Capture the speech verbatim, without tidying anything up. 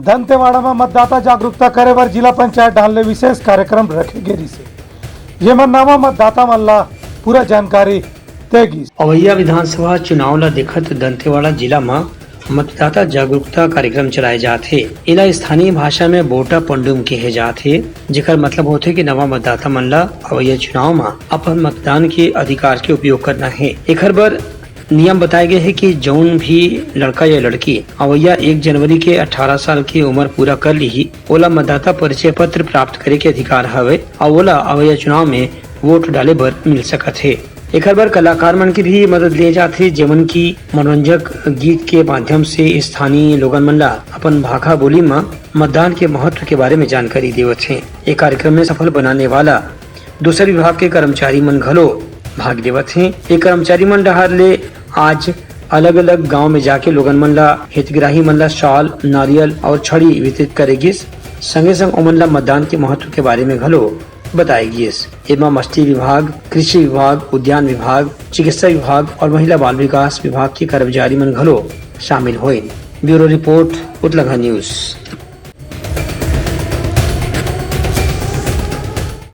दंतेवाड़ा म मतदाता जागरूकता करे बर जिला पंचायत डाहर ले विशेष कार्यक्रम रखे गे रिहिसे, जेमा नवा मतदाता मन ला पूरा जानकारी दे गिस। अवइया विधानसभा चुनाव ला देखत दंतेवाड़ा जिला म मतदाता जागरूकता कार्यक्रम चलाए जात हे। एला स्थानीय भाषा में बोटा पंडुम कहे जात हे, जेकर मतलब होथे कि नवा मतदाता मन ला अवइया चुनाव म अपन मतदान के अधिकार के उपयोग करना हे। एखर बर नियम बताए गए हे कि जउन भी लड़का या लड़की अवइया एक जनवरी के अठारह साल की उम्र पूरा कर लिही, ओला मतदाता परिचय पत्र प्राप्त करे के अधिकार हवे अउ ओला अवइया चुनाव में वोट डाले बर मिल सकत हे। एखर बर कलाकार मन के भी मदद लिए जात हे, जेमन की मनोरंजक गीत के माध्यम से स्थानीय लोगन मन ला अपन भाखा बोली म मतदान के महत्व के बारे में जानकारी देवत हे। ए कार्यक्रम में सफल बनाने वाला दूसर विभाग के कर्मचारी मन घलो भाग लेवत हे। ए कर्मचारी मन डहार ले आज अलग-अलग गांव में जाके लोगन मन ला, हितग्राही मन ला शॉल, नारियल और छड़ी वितरित करे गिस। संगे संग ओमन ला मतदान के महत्व के बारे में घलो बताए गिस। एमा मछली विभाग, कृषि विभाग, उद्यान विभाग, चिकित्सा विभाग और महिला बाल विकास विभाग के कर्मचारी मन घलो शामिल होइन। ब्यूरो रिपोर्ट, उतलंघा न्यूज।